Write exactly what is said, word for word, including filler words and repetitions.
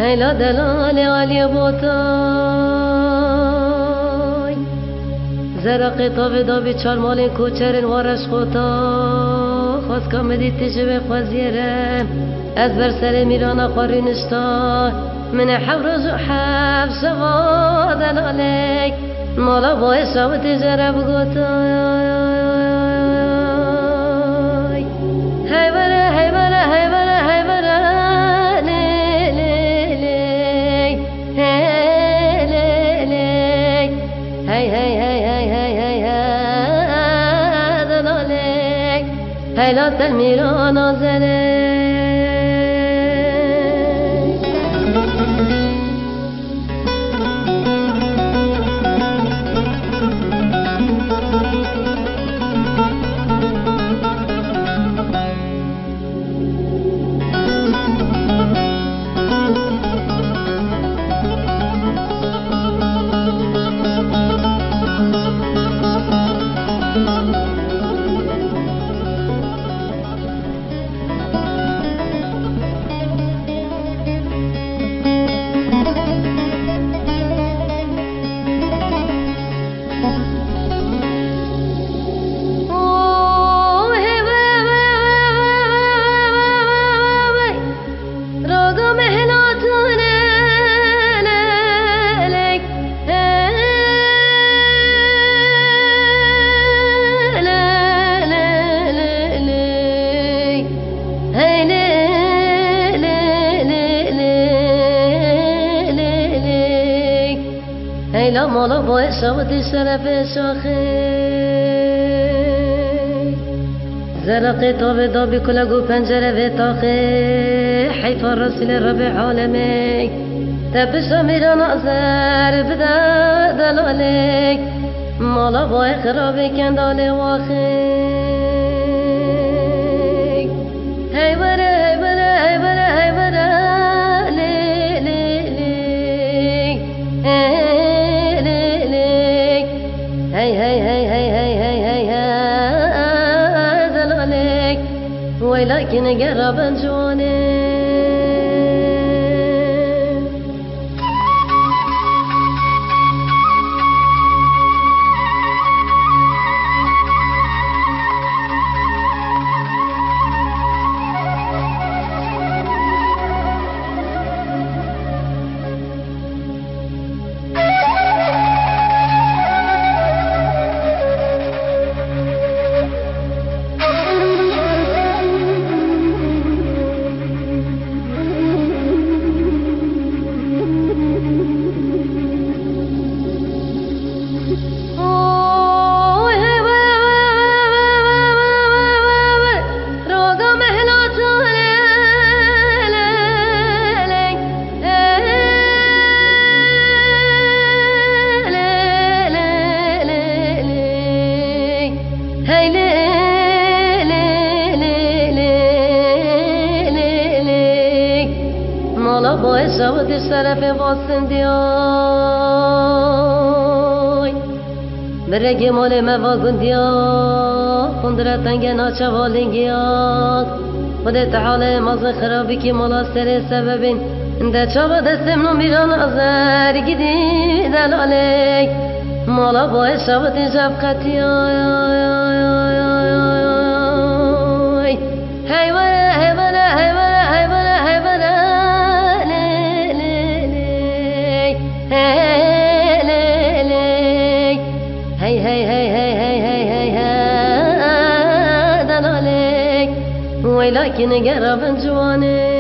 Heyla delalê Aliyê Botay. Zeraqê tavê dabî çar malên koçerên wa reşqota. Xwezka min dît tijî wê xweziyê re. Ez ber serê mîrana xwe rûnişta. Min ê hev roj û hev şeva delalek. Mala boyê şawitê jere bigotay. Hey were, hey were, hey were, hey were, lê, lê, lê. Hey, lê, lê. Hey, hey, hey, hey, hey, hey, hey, delalek. Hey la te mîrana zere. Hey la mala boyê şawitî şerefê şaxê. Zeraqê tavê dabî kulek û pencere vê taxê. Heyfa Resûlê Rebê alemê. Te pişa mîrana zer bide delalek. Mala boyê xirabê kendalê waxê. Hey were, hey were, hey were, hey were, lê, lê, lê. Hey, lê, lê. Hey, hey, hey, hey, hey, hey, hey, hey, delalek. Weylakî nigera ben ciwanê. Hey lê, lê, lê, lê, lê, lê, lê. Mala boyê şawitî şerefê vasindiya. Bi regê malê me va gundiya, xundire tenge naçe va lingiya. Xwedê Teala mezin xirabikî mala serê sebebin. De çava destê min û mîran azer gidî delalek. Mala boyê şawitî jev qetiyay. Hey were, hey were, hey were, hey were, hey were, lê, lê, lê. Hey, lê, lê. Hey, hey, hey, hey, hey, hey, hey, hey, delalek. Weylakî nigera bin ciwanê.